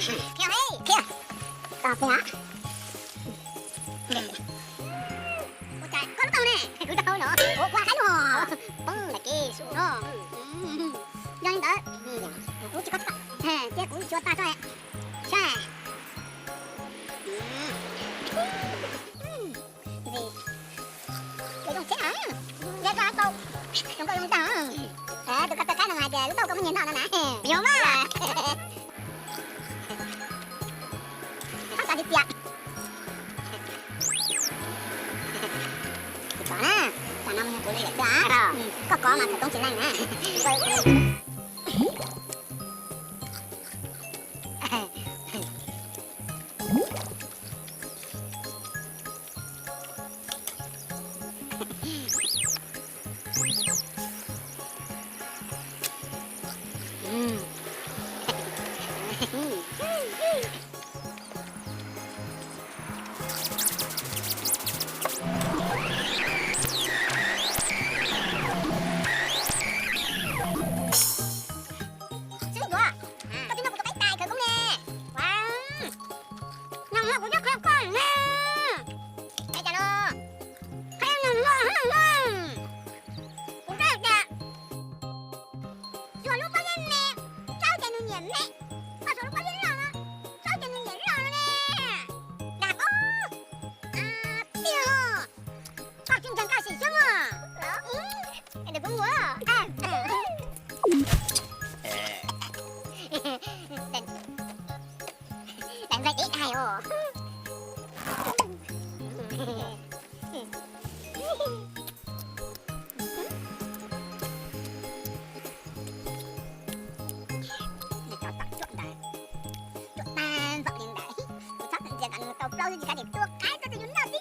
Qhia, qhia. Tos peb. Ua cas koj lub tau ne, kuv tau no. Ua ua haib lub hos. Poob nram kev su no. Yog li ntawd, kuv tsis koj tsis koj, ces kuv tsis ua tag tso. Saib. Zoo tsheb na, zoo koj tau, zoo koj zoo tag. Tus koj tau qaib no hais tias lub tau koj muaj nyias noj no na. Yog mas. Qab tas tiag tiag. Tsis kov na, tas no mus yog kuv li lawm xwb. Koj kov mas thaum toob tsis leej na. Xib Duav, koj twb nrog kuv tus qaib tais khawv koob ne. Ua, no kuv twb qhia koj ne. Qhia cas no? Qhia no, kuv twb hais tias xuas lub pob zeb me, txhob ces nws nyiam me. Koj xuas lub pob zeb loj no, txhob ces nws nyiam loj no ne. Dag pob, tiag. Koj tsis ntseeg koj sim xyoob os. Nws kuv mus. Deem nqe ib hais os. Cov tom cuam ntawd, cuam tag npaum li ntawd, kuv txhob txwm ntxias kom nws tau plaub xwb tsis kav tsij tua qaib, koj twb yuav noj